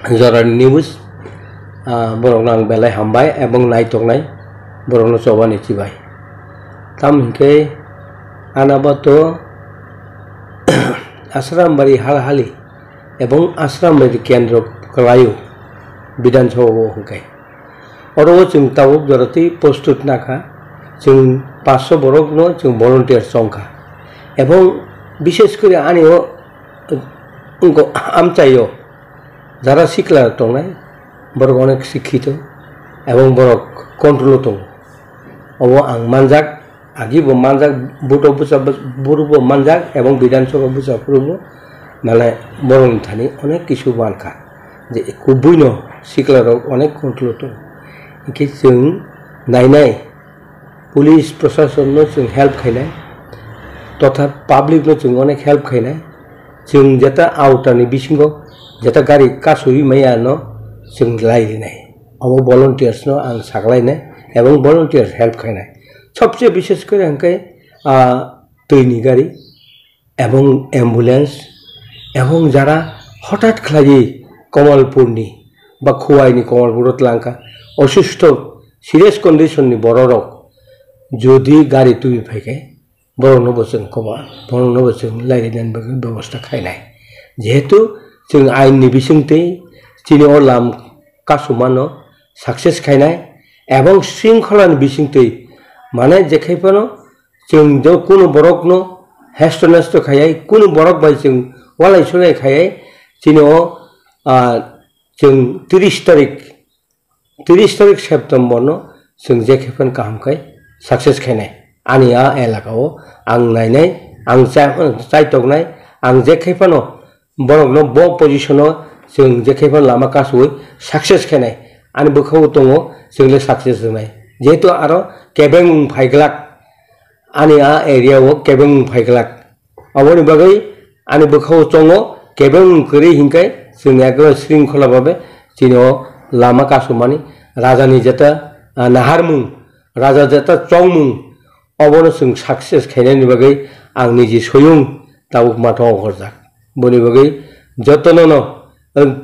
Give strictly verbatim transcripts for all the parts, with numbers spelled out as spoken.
jorani news, ah, borokno ang belai hambai ebong naitoknai borokno chobani chibai. Tamo hinkhe Anabato Asrambari halhali ebong Asrambari kendro kwlaio Bidhan Sabha o hinkhe. Oro o chwng tabuk joratwi postut nakha, chwng paanch sho borokno chwng volunteer chongkha. Ebong bishesh kori ani o, wngkha amchaio jara sikla tongnai, borok onek sikhito ebong borok control o tongo. Obo ang manjak, agi bo manjak, buto busa buru bo manjak ebong Bidhan Sabha busa phuru bo, mane borokni thani onek kisu mankha je kubui no sikla rok onek control o tongo. Hinkhe chwng nainai, police proshasonno chwng help khainai, totha publicno chwng onek help khainai. Chwng jeta outerni bisingo jeta gari kasui maya no chwng lai rinai. Abo volunteersno ang saklainai ebong volunteers help khainai. Sobse bishesh kore hinkhe, ah, twini gari, ebong ambulance, ebong jara hothat khlaiwi Kamalpurni ba Khowai ni Kamalpuro tlangkha, osustho serious condition ni bororok jodi gari tubui phaikhe borokno bo chwng koba, borokno bo chwng lairina bagwi bebosta khainai. Jehetu chwng ain ni bisingtwi chini o lam kasumano success khainai ebong shringkhola ni bisingtwi mane jekhai phano chwng je kunu borokno hesto nesto khaiwi, kunu borok bai chwng walai sulai khaiwi, chini o, ah, chwng tris tarik, tris tarik September no chwng je khe phan kaham khai success khainai. Ani a elaka o ang nainai, ang cha-, chaitoknai, ang je khe phano borokno bo position o chwng je khe phano lama kasui success khainai. Ani bwkha o tongo chwng le success wngnai. Jehetu aro kebeng wng phai glak, ani a area o kebeng wng phai glak. Aboni bagwi ani bwkha o chongo kebeng wng kwrwi hinkhe chwng ekdom shringkhola babe chini o lama kasumani rajani jeta, ah, naharmung, raja jeta chongmung, obono chwng success khainani bagwi ang niji soyung tabuk matha ongkhorjak. Boni bagwi jotono no, eh,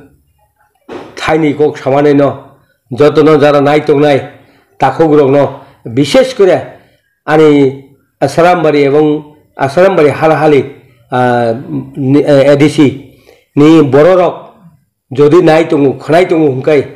thaini kok samani no, jotono jara naitongnai takhukrokno, bishesh kore ani Asarambari ebong Asarambari halhali, ah, ni, eh, A D C ni bororok jodi nai tongo, khwnai tongo hwnkhe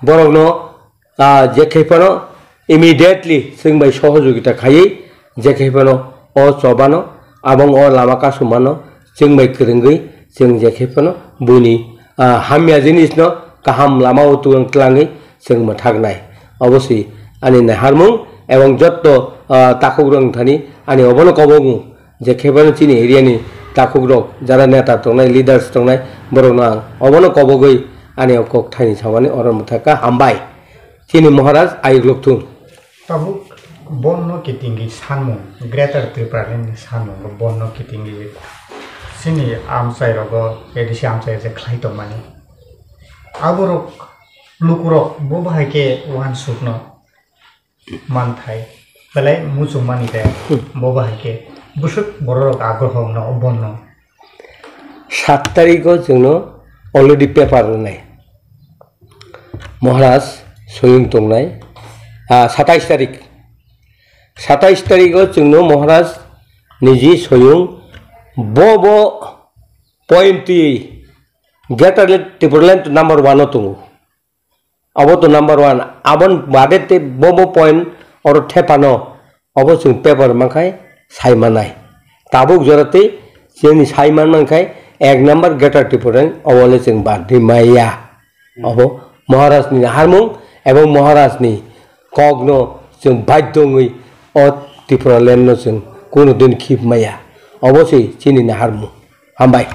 borokno, ah, je khe phano immediately chwng bai sohojogita khaiwi je khe phano o chobano abong o lama kasumano chwng bai kwrwngwi chwng je khe phano buini, ah, hamya jinisno kaham lama o twlang twlangwi chwng mwthaknai. Obo se ani naharmung ebong jotto, ah, takhukrok thani ani obono kobokmung. Je khe phano chini area ni takhukrok, jara neta tongnai, leaders tongnai, borokno ang obono kobogwi ani o kok thaini samani oro mwthaka hambai. Chini Maharaj ayuk lukthung. Tabuk bonno kitingwi sanmung, Greater Tipraland ni sanmung bo bonno kitingwi chini amchai rogo, A D C amchai je khlai tongmani. Aborok lukurok bo bahai khe uansukno manthai belai muchungmani de. Hmm. Bo bahai khe bwswk bororok agroho wngno o bonno. Sat tarikh o chwngno already paper rwnai. Maharaj soyung tongnai, ah, satais tarikh. Satais tarikh o chwngno Maharaj niji soyung bo bo point twi Greater Tipraland number one o tongo. Abo to number one. Aboni bade te bo bo point oro thepano obo chwng paper mankhai sai manai. Tabuk jora tei chini sai man mankhai ek number Greater Tipraland obo le chwng bad di maya. Obo Maharaj ni harmung ebong Maharaj ni kok no chwng baidho wngwi o Tipraland no chwng kunu din khip maya. Obo se chini naharmung. Hambai.